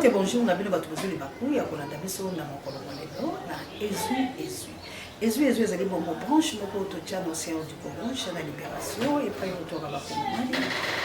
Mbote bonjour na bino bato bozwi libaku ya kolanda biso na mokolo mwa lelo na ezwi ezwi ezwi ezwi ezali bongo branche moko totya na océan du Congo chaîne ya libération epai oyo toyaka bakongomani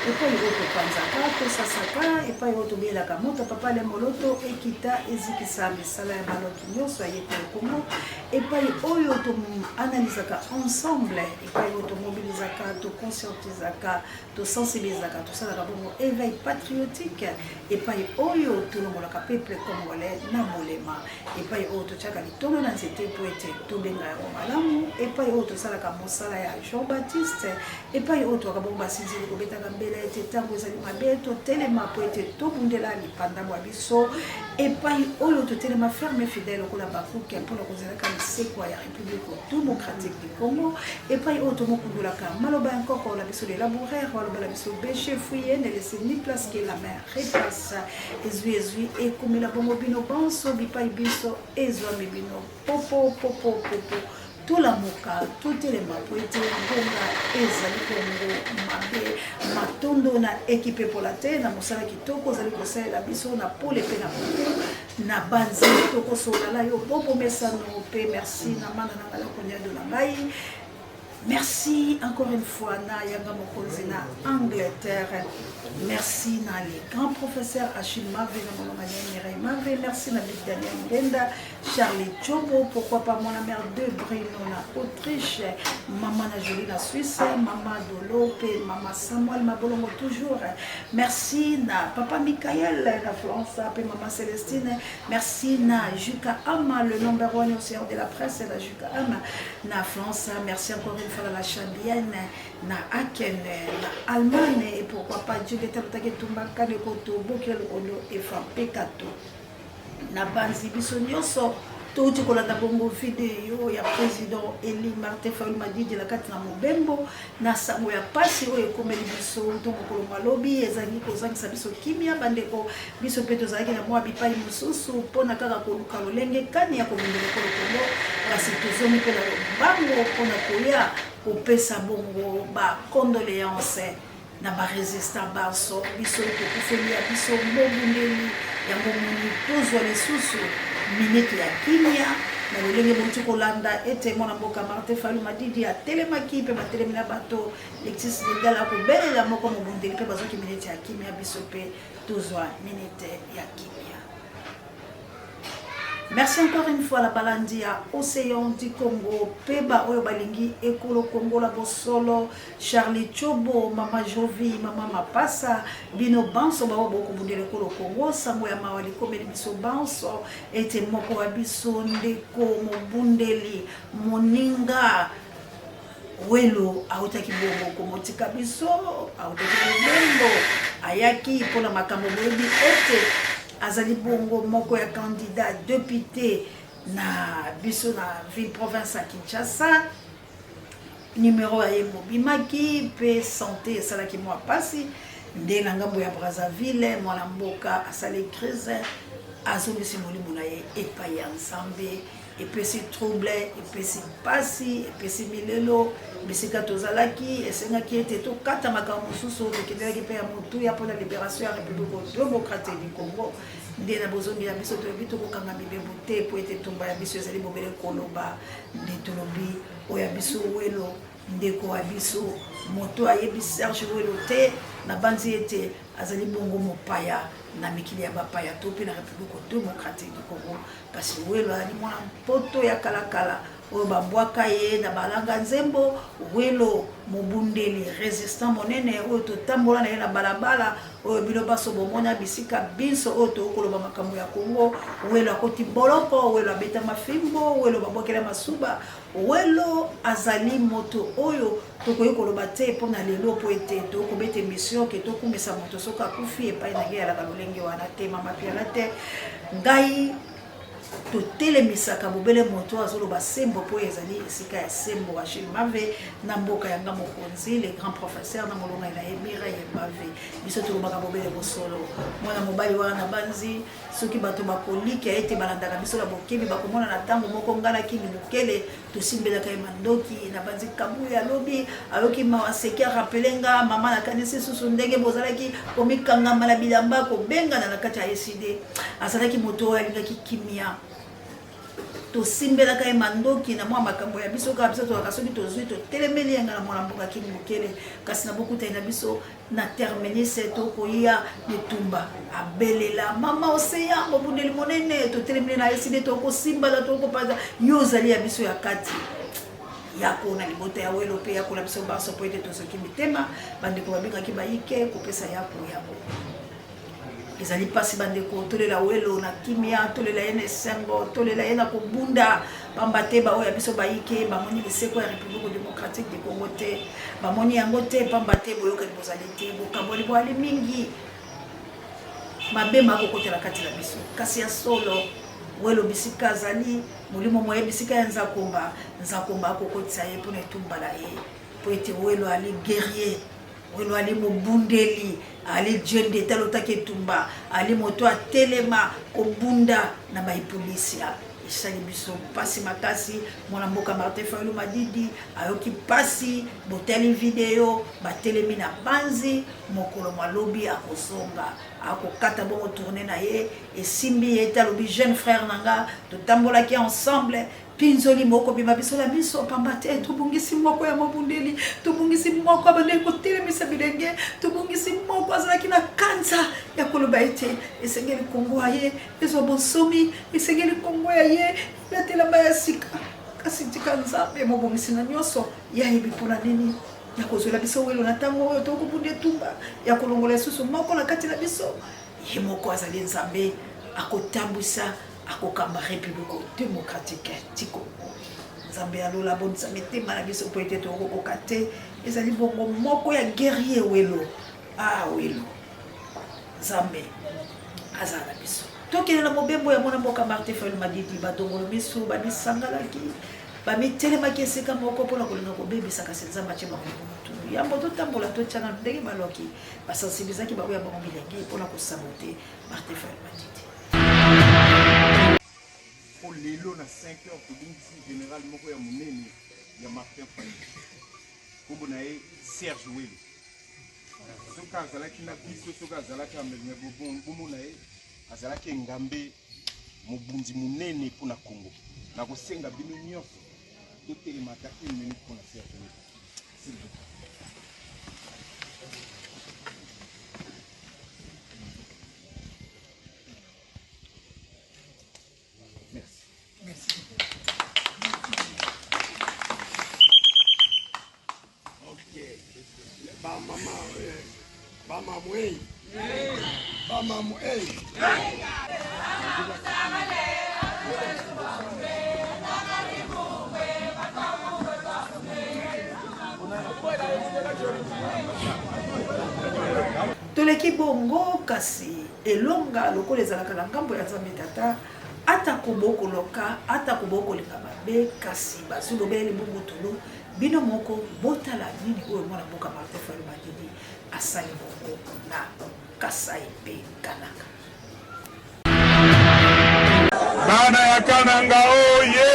epai oyo topanzaka tosasaka epai oyo tobelaka moto papa le moloto ekita ezikisa misala ya baloki nyonso ya yekolo Congo epai oyo toanalizaka ensemble epai oyo tomobilizaka toconscientisaka Tosensibilizaka, tosalaka bongo éveil patriotique epai oyo tolongolaka peuple congolais na bolema, epai oyo totiaka litono na nzete mpo ete tobenga yango malamu, epai oyo tosalaka mosala ya Jean Baptiste, epai oyo toyaka bongo basinzili kobetaka mbela ete ntango ezali mabe totelema mpo ete tobundela lipanda bwa biso, epai oyo totelema ferme fidèle lokola Bakuke mpo na kozelaka lisekwa ya République démocratique du Congo, epai oyo tomokundolaka maloba ya nkoko na biso le laboureur aloba na biso bêche fouille ne laisse ni place que la mer repasse. Ezwi ezwi ekomela bongo bino banso bipai biso ezwami bino popo popo popo tolamuka totelema po ete ngonga ezali kongo mabe. Matondo na ekipe epola te na mosala kitoko ozali kosalela biso na pole mpe na butu. Na banzi tokosolola na yo bobo mesano pe merci na mana na ngai konyado na ngai. Merci encore une fois na yanga mokonzi na Angleterre. Merci na les grands professeurs Achille Mave na mama Mania Mireille Mave. Merci na Big Daniel Ngenda, Charlie Chobo, pourquoi pas mon mère de Bruno na Autriche, maman na Jolie na Suisse, maman Dolo pe maman Samuel Mabolongo toujours. Merci na papa Michael na France pe maman Celestine. Merci na Juka Ama le number one océan de la presse na Juka Ama na France. Merci encore une fois na la Chambienne na Aachen na Allemagne et pourquoi pas Juliette Lutake Tumba Kanekoto Bokila Lokondo et Frampekato. Na banzi biso nyonso touti kolanda bongo video ya président Eli Martin Fayulu Madidi na kati na mobembo na sango ya pasi oyo ekomeli biso to mokolo malobi ezangi kozangisa biso kimia. Bandeko, biso mpe tozalaki na mwa bipai mosusu mpo na kaka koluka lolenge kani ya kobundela ekolo Kongo, kasi tozongi mpe na lombango mpo na koya kopesa bongo ba condoléances na ba resistant banso. Biso tokufeli ya biso mobundeli yango moni tozwa lisusu minute ya kimia na lolenge bouti kolanda ete mwana mboka Martin Fayulu Madidi atelemaki mpe batelemi na bato Lexis Lindala kobelela moko mobundeli mpe bazwaki minute ya kimia. Biso mpe tozwa minute ya kimia. Merci encore une fois la balandi ya Océan du Congo pe ba oyo balingi ekolo Congo la bosolo Charlie Chobo mama Jovi mama Mapasa bino banso baoyo bokobundela ekolo Congo sango ya mawa likomeli biso banso ete moko wa biso ndeko mobundeli moninga Welo autaki bongo komotika biso, autaki mobembo, ayaki mpo na makambo boyebi ete azali bongo moko ya candidat depute na biso na ville province ya Kinshasa. Numero ya ye mobimaki mpe sante esalaki mwa mpasi, nde na ngambo ya Brazzaville mwana mboka asali crise, azongisi molimo na ye epai ya Nzambe. Epesi trouble, epesi mpasi, epesi milelo. Bisika tozalaki esengaki ete tokata makambo mosusu tokendelaki mpe ya motuya mpo na liberation ya Republique democratique du Congo. Nde na bozongi na biso tolobi tokokanga mibembo te mpo ete etumba ya biso ezali bobele koloba. Nde tolobi oyo ya biso Welo, ndeko wa biso, moto ayebi Serge Welo te, nabanzi ete azali bongo mopaya na mikili ya bapaya to mpe na Republique democratique du Congo. Kasi Welo azali mwana mpoto ya kalakala oyo babwaka ye na balanga nzembo. Welo mobundeli resistant monene oyo totambola na ye na balabala oyo bino baso bomona bisika binso oyo tokoki koloba makambo ya Congo. Welo akoti boloko, Welo abetama fimbo, Welo babwakela masuba. Welo azali moto oyo tokoki koloba te mpo na lelo, mpo ete tokoki kobeta emission ke tokumisa moto soki akufi epai na ngai alaka lolenge wana te. Mama Piala te ngai. Totelemisaka bobele moto oyo azoloba sembo mpo ezali esika ya sembo. Achille Mave na mboka ya nga mokonzi, le grand professeur na molongai na ye Mireille Mave, biso tolobaka bobele bosolo. Mwana mobali wana nabanzi soki bato bakolikia ete balandaka biso na bokebi, bakomona na ntango moko ngai na King Bukele tosimbelaka ye mandoki. Nabanzi Kabuya alobi ayoki mawa, seki arapele nga mama, nakanisi susu ndenge bozalaki komikangama na bilamba kobengana na kati ya ECD. Azalaki moto oyo alingaki kimia. Tosimbelaka ye mandoki na mwa makambo ya biso kaka biso tozalaka, soki tozwi totelemeli ye, nga na mwana mboka King Bukele, kasi na bokutani na biso na terminus tokoya bitumba. Abelela mama oseya mobundeli monene, totelemeli na eside, tokosimbana, tokopanza yo ozali ya biso ya kati yako na libota ya welo mpe yako na biso banso, mpo ete tozoki mitema. Bandeko babengaki bayike kopesa yako yango ezali mpasi. Bandeko, tolela welo na kimia, tolela ye na esengo, tolela ye na kobunda, pamba te baoyo ya biso bayike bamoni liseko ya République démocratique du Congo te, bamoni yango te, pamba te boyokani bozali te, bokabwani boali mingi, mabe makokotela kati na biso. Kasi ya solo, welo bisika azali, molimo moye bisika ya Nzakomba, Nzakomba akokotisa ye mpona etumba na ye, mpo ete welo ali guerrier, welo ali mobundeli, ali djende talotaki etumba, ali moto atelema kobunda na baipolisia. Esali biso mpasi makasi. Mwana mboka Martin Fayulu Madidi ayoki mpasi. Botali video, batelemi na banzi mokolo mwa lobi akozonga, akokata bongo tournée na ye. Esimbi ye ete alobi: jeune frère na nga, totambolaki ensemble. Mpinzoli moko bima biso na miso, pamba te tobungisi moko ya mobundeli, tobungisi moko abandaki kotelemisa bilenge, tobungisi moko azalaki na kanza ya koloba ete esengeli Kongo aye ezwa bonsomi, esengeli Kongo ya ye elatelamba ya sika. Kasi tika Nzambe mobongisi na nyonso, ye ayebi mpona nini ya kozwela biso welo na ntango oyo tokobunda etumba ya kolongola lisusu moko na kati na biso. Ye moko azali Nzambe, akotambwisa, akokamba République démocratique du Congo. Nzambe ya lola abondisa mitema na biso, mpo ete tokokoka te. Ezali bongo moko ya guerrier welo. Ah, welo, Nzambe azala na biso. Tokende na mobembo ya mwana mboka Martin Fayulu Madidi. Badongolo miso bamisangalaki, bamitelemaki esika moko mpona kolinga kobebisa, kasi Nzambe atie bango motu. Yambo totambola, totyana ndenge baloki basensibilizaki bango ya bango bilenge mpona kosaboter Martin Fayulu Madidi. Mpo lelo na 5 heures tobungisi général moko ya monene ya Martin Fayulu, nkombo na ye Serge Welo. Soki azalaki na biso, soki azalaki bomona ye, azalaki engambe mobundi monene mpona Congo. Nakosenga bino nyonso totelema ata une minute mpona Serge Welo, s'il vous plaît. Merci. Merci. Ok. Bamama, bamamu, eh. Bamamu, eh. Toleki bongo, kasi elonga lokola ezalaka na ngambo ya Nzambe Tata. Atako bokoloka, atako bokolinga mabe, kasi bazwi bobele libungutulu. Bino moko botala nini oyo mwana mboka Martin Fayulu Madidi asali bongo na Kasai mpe Kananga. Bana ya Kananga oye!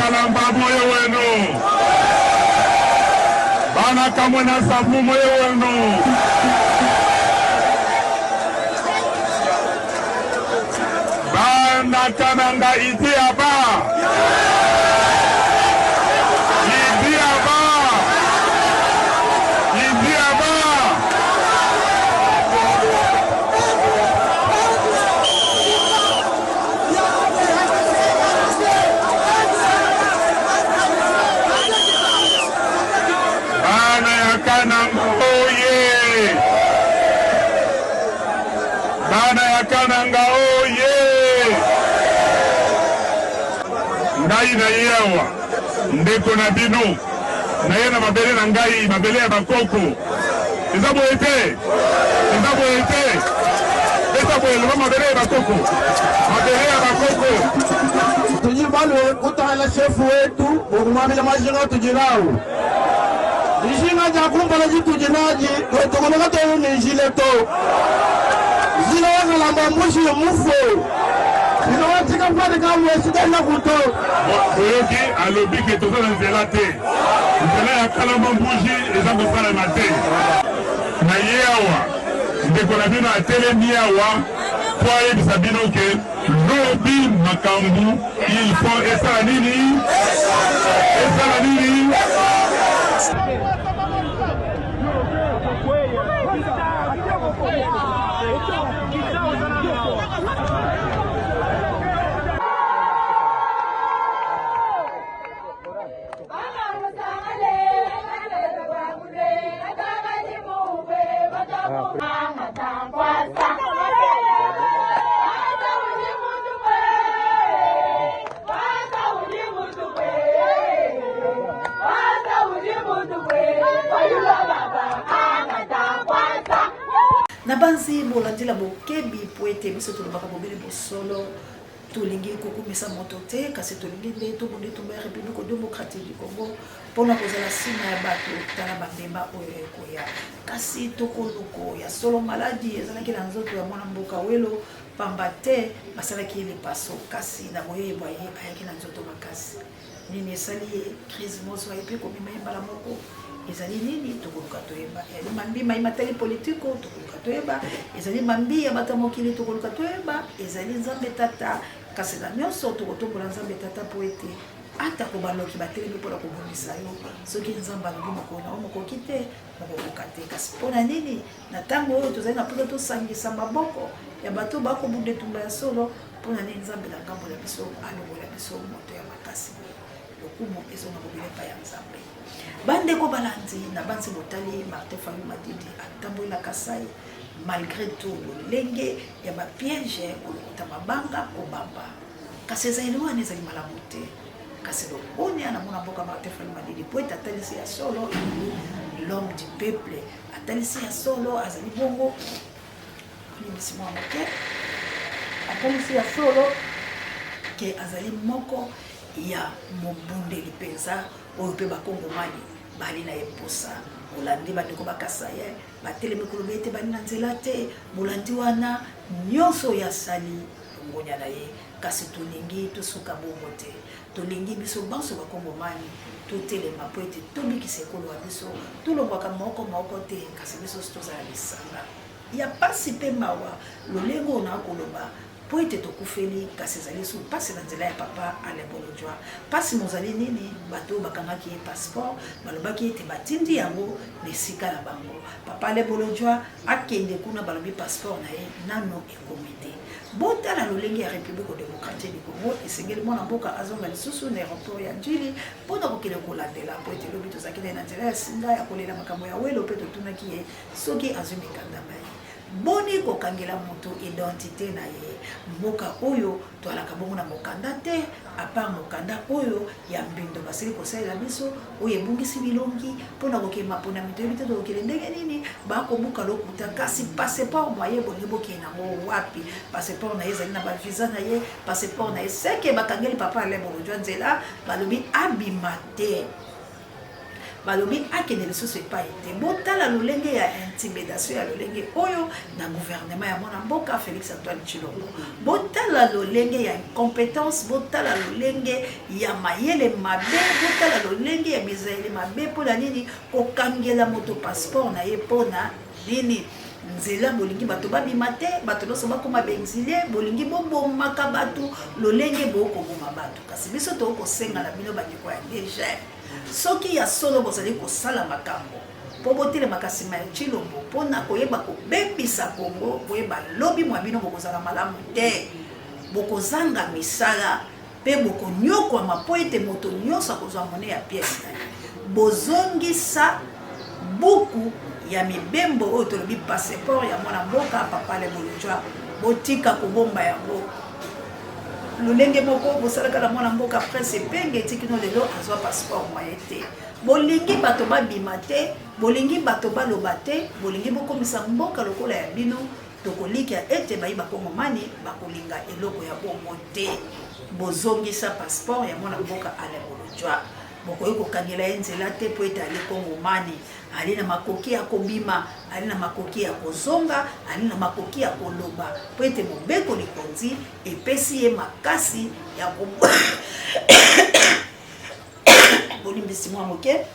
Kalamba moyo wenu! Bana Kamwena Nsapu moyo wenu! Bana Kananga idi aba! Idi aba! Idi aba! Bana ya Kananga oye! Bana ya Kananga oye! Ngai na ye awa ndeko na bino naye na mabele na ngai, mabele ya bakoko. Eza boye te? Eza boye te? Beta boye, loba mabele ya bakoko, mabele ya bakoko. Tudi balue kutangila shefu wetu bua kumuambila majinga atudi nawu. Dijinga dia kumpala ditudi nadi, tuetu kono katuena ne njila to. Njila wa Kalamba mbuji mmufue. Njila wa Tshikapwadi kawesu kenaku to. Boyoki alobi ke toza na nzela te. Nzela ya Kalamba Mbuji eza kosalema te. Na ye awa ndeko na bino atelemi awa po ayebisa bino ke lobi makambu il faut esala nini? Esala nini? Nabanzi bolandela bokebi mpo ete biso tolobaka bobele bosolo. Tolingi kokumisa moto te, kasi tolingi nde tobunda etumba ya Republique democratique du Congo mpo na kozala nsima ya bato. Tala bambeba oyo ekoya. Kasi tokoluko ya solo maladi ezalaki na nzoto ya mwana mboka Welo, pamba te basalaki ye lipaso, kasi na boyei bwa ye ayaki na nzoto makasi. Nini esali ye? Crise mozwa ye mpe komema ye mbala moko ezali nini? Tokoluka toyeba. Ezali mambi mai matali politiko, tokoluka toyeba. Ezali mambi ya bato ya mokili, tokoluka toyeba. Ezali Nzambe Tata. Kasi na nyonso tokotombola Nzambe Tata mpo ete atako baloki batelemi mpo na kobundisa yo, soki Nzambe alobi mokolo na yo mokoki te, mokokoka te. Kasi mpo na nini na ntango oyo tozali na mposa tosangisa maboko ya bato bakobunda etumba ya solo? Mpo na nini Nzambe na ngambo na biso alongola biso moto ya makasi boye? Lokumu ezonga bobele epai ya Nzambe. Bandeko balandi, na banzi botali Martin Fayulu Madidi atamboli na Kasai malgré tout lolenge ya ba piège, kolokota mabanga, kobamba, kasi ezaleli wana ezali malamu te. Kasi lokonya na mwana mboka Martin Fayulu Madidi mpo ete atalisi ya solo azali l'homme du peuple, atalisi ya solo azali bongo Olimbisi mwa moke, atalisi ya solo ke azali moko ya mobundeli mpenza oyo mpe bakongomani bali na ye mposa. Bolandi bandeko bakasaye batelemi koloba ete bali na nzela te. Bolandi wana nyonso oyo asali longonya na ye, kasi tolingi tosuka bongo te. Tolingi biso banso bakongomani totelema mpo ete tobikisa ekolo ya biso. Tolongwaka moko moko te, kasi biso tozala lisanga. Ya pasi pe mawa lolenge oyo naa koloba po ete tokufeli kasi ezali lisusu pasi na nzela ya papa Alain Bolodjwa. Pasi mozali nini? Bato oyo bakangaki ye passeport balobaki ete batindi yango na esika na bango. Papa Alain Bolodjwa akende kuna balobi passeport na ye nano ekomi te. Botala lolenge ya Republique democratique du Congo, esengeli mwana mboka azonga lisusu na aeroport ya Ndjili mpo na kokende kolandela mpo ete lobi tozalaki na ye na nzela ya singa ya kolela makambo ya welo mpe totunaki ye Soki azwi mikanda na ye. Boni kokangela moto identite na ye? Mboka oyo toalaka bongo na mokanda te, à part mokanda oyo ya mbindo basili kosalela biso, oyo ebungisi bilongi mpo na kokende maponami toyebi te tokokende ndenge nini, bakobuka lokuta, kasi passeport moye bolingi bokende nango wapi? Passeport na ye ezali na ba visa na ye, passeport na ye seke bakangeli papa Alain Bolodjwa nzela, balobi abima te. Balobi akende lisusu epai te. Botala lolenge ya intimidation ya lolenge oyo na gouvernement ya mwana mboka Felix Antoine Tshilombo. Botala lolenge ya incompetence, botala lolenge ya mayele mabe, botala lolenge ya bizaleli mabe. Mpo na nini kokangela moto passeport na ye? Mpo na nini nzela bolingi bato babima te, bato nyonso bakoma baexilie, bolingi bobomaka bato lolenge bokoboma bato? Kasi biso tokosenga na bino bandeko ya DGM, soki ya solo bozali kosala makambo mpo botelemaka nsima ya Tshilombo mpo na koyeba kobebisa Kongo, boyeba lobi mwa bino bokozala malamu te, bokozanga misala mpe bokonyokwama, mpo ete moto nyonso akozwa mone ya pièce na ye. Bozongisa buku ya mibembo oyo tolobi passeport ya mwana mboka Papa Alain Bolodjwa, botika kobomba yango lolenge moko bosalaka na mwana mboka Prince Epenge, etikino lelo azwa passeport moye te. Bolingi bato babima te, bolingi bato baloba te, bolingi bokomisa mboka lokola ya bino. Tokolikya ete bayi bakongomani bakolinga eloko ya bongo te. Bozongisa passeport ya mwana mboka Alain Bolodjwa. Bokoki kokangela ye nzela te mpo ete ali kongomani, ali na makoki ya kobima, ali na makoki ya kozonga, ali na makoki ya koloba, mpo ete mobeko likonzi epesi ye makasi ya ko bolimbisi mwa moke,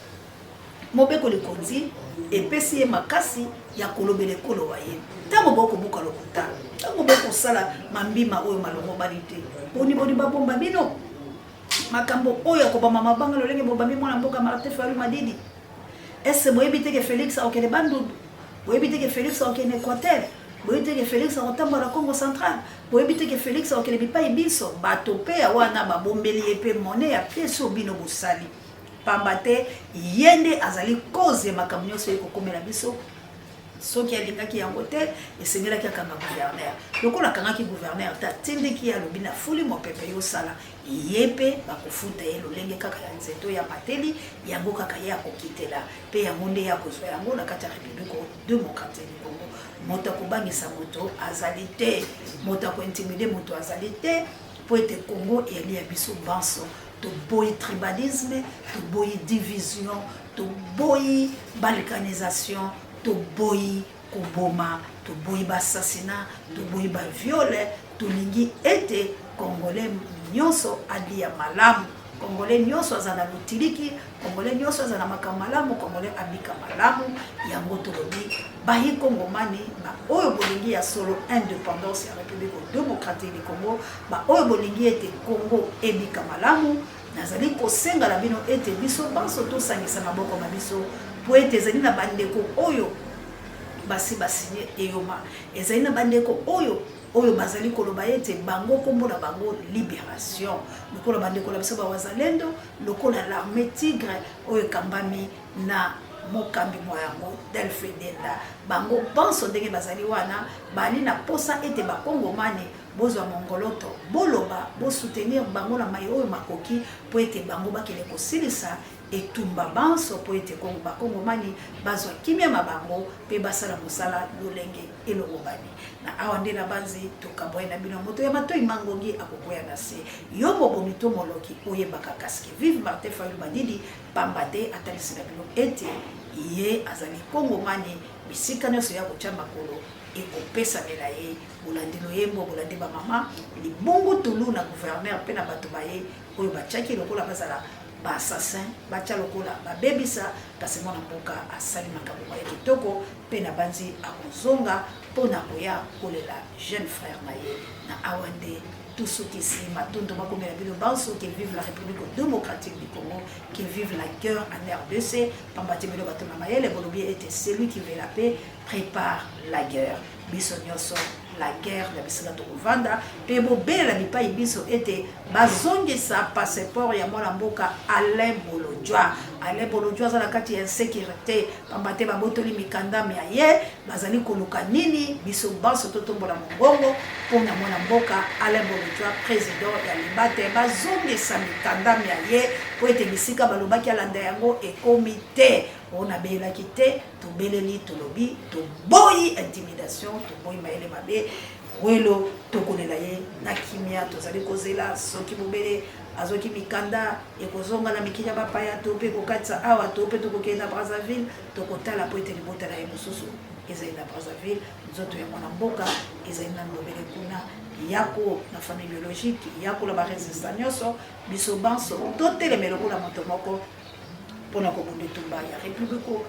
mobeko likonzi epesi ye makasi ya kolobela ekolo wa ye. Ntango bokobuka lokuta, ntango bokosala mambima oyo malongobani te, boni boni babomba bino makambo oyo ya kobama mabanga lolenge bobami mwana mboka Martin Fayulu Madidi? Ese boyebi te ke Felix akokende Bandundu? Boyebi te ke Felix akokende Equateur? Boyebi te ke Felix akotambola na Congo Central? Boyebi te ke Felix akokende bipai binso? Bato mpe ya wana babombeli ye mpe monnaie ya pièce oyo bino bosali, pamba te ye nde azali cause ya makambo nyonso ekokomela biso. Soki alingaki yango te, esengelaki akanga gouverneur. Lokola akangaki gouverneur te, atindiki ye, alobi nafuli mopepe, yosala ye mpe bakofuta ye lolenge kaka ya nzete oyo amateli yango, kaka ye akokitela mpe yango nde ye akozwa yango na kati ya République démocratique du Congo. Moto akobangisa moto azali te, moto akointimide moto azali te, mpo ete Congo eyali ya biso banso. Toboyi tribalisme, toboyi division, toboyi balkanisation, toboyi koboma, toboyi baassassinat, toboyi baviole. Tolingi ete congolais nyonso alia malamu, congolais nyonso aza na lotiliki, congolais nyonso aza na makambo malamu, congolais abika malamu. Yango tolobi bayi kongomani baoyo bolingi ya solo indépendance ya République démocratique du Congo, baoyo bolingi ete Congo ebika malamu, nazali kosenga na bino ete biso banso tosangisa maboko ma biso, po ete ezali na bandeko oyo basi basinye eyoma, ezali na bandeko oyo oyo bazali koloba ete bango kombo na bango libération, lokola bandeko na biso bawazalendo, lokola l'armée tigre oyo ekambami na mokambi mwa yango Delphin Denda. Bango banso ndenge bazali wana bali na posa ete bakongomani bozwa mongoloto, boloba, bosoutenir bango na mai oyo makoki, mpo ete bango bakende kosilisa etumba banso, mpo ete bakongomani bazwa kimia ma bango mpe basala mosala lolenge elongobani. Na awa nde na banzi tokabwai na bino. Moto ya matoi mangongi akokwea na se. Yo mobomi to moloki, oyebaka kaske. Vive Martin Fayulu Madidi, pamba te atalisi na bino ete ye azali kongomani, bisika nyonso ya kotya makolo ekopesamela ye. Bolandi loyembo, bolandi bamama libungu tulu na gouverneur mpe na bato baye oyo batiaki lokola bazala baassassin, batya lokola babebisa, kasi mwana mboka asali makambo maye kitoko mpe na banzi akozonga mpo na koya kolela jeune frère na ye. Na awa nde tosukisi matondo makomela bino banso. Que vive la République démocratique du Congo, que vive la guerre en RDC, pamba te bino bato na mayele bolobi ete celui qui veut la paix prépare la guerre. Biso nyonso la guerre na bisika tokovanda, mpe bobelela bipai biso ete bazongisa passeport ya mwana mboka Alain Bolodjwa. Alain Bolodjwa aza na kati ya insécurité, pamba te babotoli mikanda mya ye. Bazali koluka nini? Biso banso totombola mongongo mpo na mwana mboka Alain Bolodjwa, président ya Libate, bazongisa mikanda mya ye, mpo ete bisika balobaki alanda yango ekomi te. Oyo nabeyelaki te, tobeleli, tolobi, toboyi intimidation, toboyi mayele mabe. Welo tokolela ye na kimia, tozali kozela soki bobele azwaki mikanda ekozonga na mikili ya bapaya to mpe kokatisa awa to mpe tokokende na Brazzaville, tokotala mpo ete libota na ye mosusu ezali na Brazzaville. Nzoto ya mwana mboka ezali nanu bobele kuna, yako na famille biologique, yako na ba resistants nyonso, biso banso toteleme lokola moto moko mpo na kobunda etumba ya Republico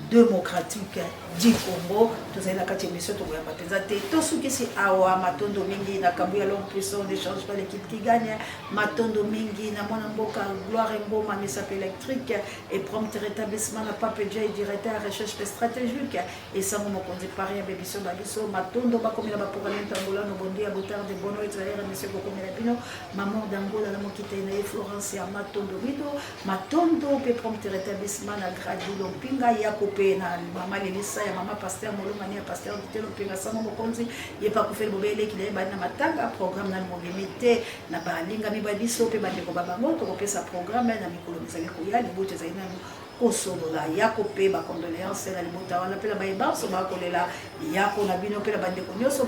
démocratique du Congo. Tozali na kati ya émission, tokoyamba mpenza te, tosukisi awa. Matondo mingi na kambu ya l'homme puissant ne change pas, l'équipe qui gagne. Matondo mingi na mwana mboka Gloire Ngoma, misapo électrique et prompt rétablissement na Pape J, directeur recherche stratégique esango mokonzi Paris ya bebiso babiso. Matondo bakomela baprogramme Ntambolano bondi ya botarde bono etrayere monsieur kokomela bino maman d'Angola na mokita na ye Florence ya matondo bino. Matondo mpe prompt rétablissement na Gradi Lompinga, yako mpe na mama Lelisa ya mama pasteur Molongani ya pasteur Dite Lompinga, sango mokonzi ye pa kufeli bobe eleki na ye bali na matanga. Programme nanu mobimi te na balingami ba biso mpe bandeko ba bango, tokopesa programme na mikolo mizali koya. Libota ezali nanu kosolola. Yako mpe bacondoléance na libota wana mpe na baye banso bakolela yako na bino mpe na bandeko nyonso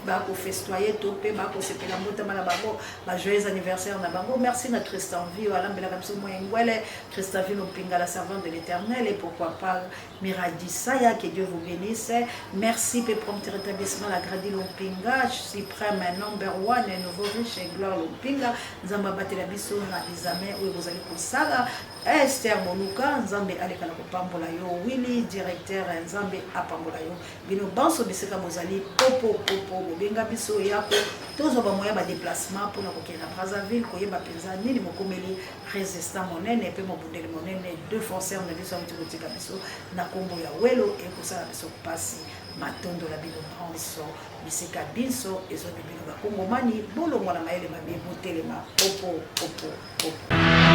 bakofestoyer to mpe bakosepela mbotama na bango, ba joyeux anniversaire na bango. Merci na Christian Vie oyo alambelaka biso moyengwele, Christian Vie Lompinga, la servante de l'Éternel, et pourquoi pas Miradi Saya, que Dieu vous bénisse. Merci mpe prompt rétablissement la Gradi Lompinga, suprême number one, nouveau riche et Gloire Lompinga. Nzambe abatela biso na examen oyo bozali kosala. Esther Boluka, Nzambe aleka na kopambola yo. Willy directeur, Nzambe apambola yo. Bino banso bisika bozali, popo popo bobenga biso yako tozwa bamoya ba déplacement mpona kokende na Brazzaville koyeba mpenza nini mokomeli résistant monene mpe mobundeli monene défenseur na biso auti kotika biso na nkombo ya Welo. Ekosala biso mpasi. Matondo na bino banso bisika binso ezwami bino bakongomani, bolongwa na mayele mabe, botelema popo popo popo.